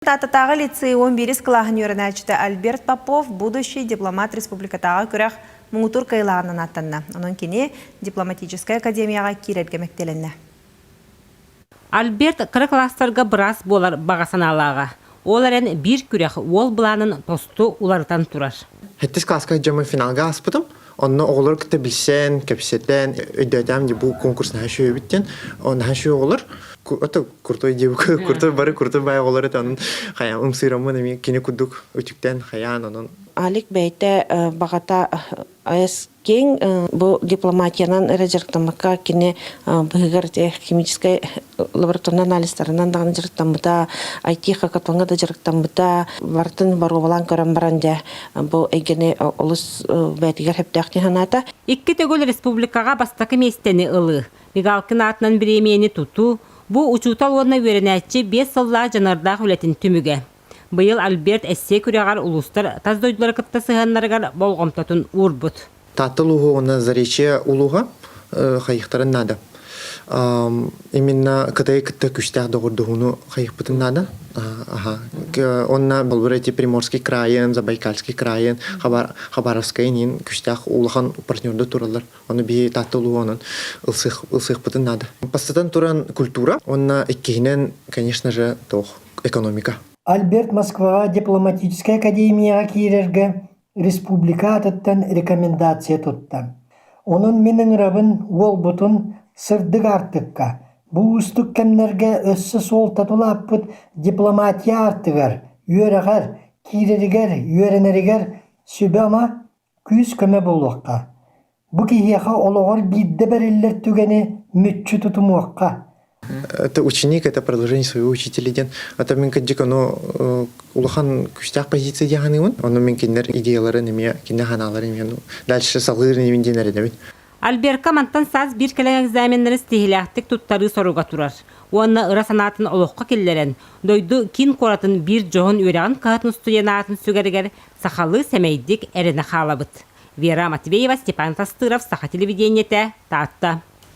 Тааттатааҕы лицей 11 кылааһын үөрэнээччитэ Альберт Попов «Будущий дипломат» республикатааҕы күрэх муҥутуур кыайыылааҕынан ааттанна. Онон кини дипломатическай академияҕа киирэргэ мэктиэлэннэ. Альберт кыра кылаастарга быраас буолар баҕа санаалааҕа. Ол эрэн биир күрэх уол былаанын тосту уларытан турар. Сэттис кылааска дьоммун финалга ааспытым. Онно оҕолору кытта билсэн, кэпсэтэн, өйдөөтөм дии бу конкурс наһаа үчүгэй эбит диэн. Наһаа үчүгэй оҕолор. Это крутой дии крутой бары крутой баай оҕолор это онон хайаан ымсыыраммын эмиэ кини курдук үтүктэн хайаан онон. Алик бэйэтэ баҕата АЭС киэҥ бу дипломатиянан эрэ дьарыктаммакка кини быһыгар химическэй лабораторнай анализтарынан даҕаны дьарыктаммыта, IT-хакатоҥҥа да дьарыктаммыта, барытын боруобалаан көрөн баран дьэ бу эйгэни олус бэйэтигэр сөптөөх дии санаата. Икки төгүл республикаҕа бастакы миэстэни ылыы, Мигалкин аатынан бириэмийэни тутуу, бу учуутал уонна үөрэнээччи 5 сыллаах дьаныардаах үлэтин түмүгэ. Быйыл Альберт эссе күрэҕэр улуустар тас дойдулары кытта сыһыаннарыгар болҕомтотун уурбут. Таатта улууһа уонна Заречье улууһа хайыхтарын наада. Именно Кытайы кытта күүстээх доҕордоһууну хайыхпытын наада. Аха. Онно болбура эти Приморский крайын, Забайкальский крайын, Хабаровскай иин күүстээх улахан партнердар тураллар. Ону биһи Таатта улууһа онон ылсыахпытын наада. Бастатан туран культура, уонна иккиһинэн, конечно же, туох экономика. Альберт Москваҕа дипломатическай академияҕа киирэргэ республика аатыттан рекомендация тутта. Онон мин ыҥырабын уолбутун сырдык аартыкка, бу уустук кэмнэргэ өссө суолтата улааппыт дипломатия аартыгар, үөрэҕэр, киирэригэр, үөрэнэригэр сүбэ-ама, күүс-көмө буолуохха. Бу киһиэхэ олоҕор биирдэ бэриллэр түгэни мүччү тутумуохха. Это ученик, это продолжение своего учителя диэн. Это мин кырдьык ону улахан күүстээх позиция диэн саныыбын. Ону мин кинилэр идеяларын эмиэ, кинилэр санааларын эмиэ дальше салгыыр инибин диэн эрэнэбин. Альберка мантан саас биир кэлэн экзаменнары ситиһиилээхтик туттарыы соруга турар. Уонна ыра санаатын олоххо киллэрэн, дойду киин куоратын биир дьоһун үөрэҕин кыһатын устудьуонаатын сүгэригэр сахалыы сэмэйдик эрэнэ хаалабыт. Вера Матвеева, Степан Тастыров, Саха телевидениетэ, Таатта.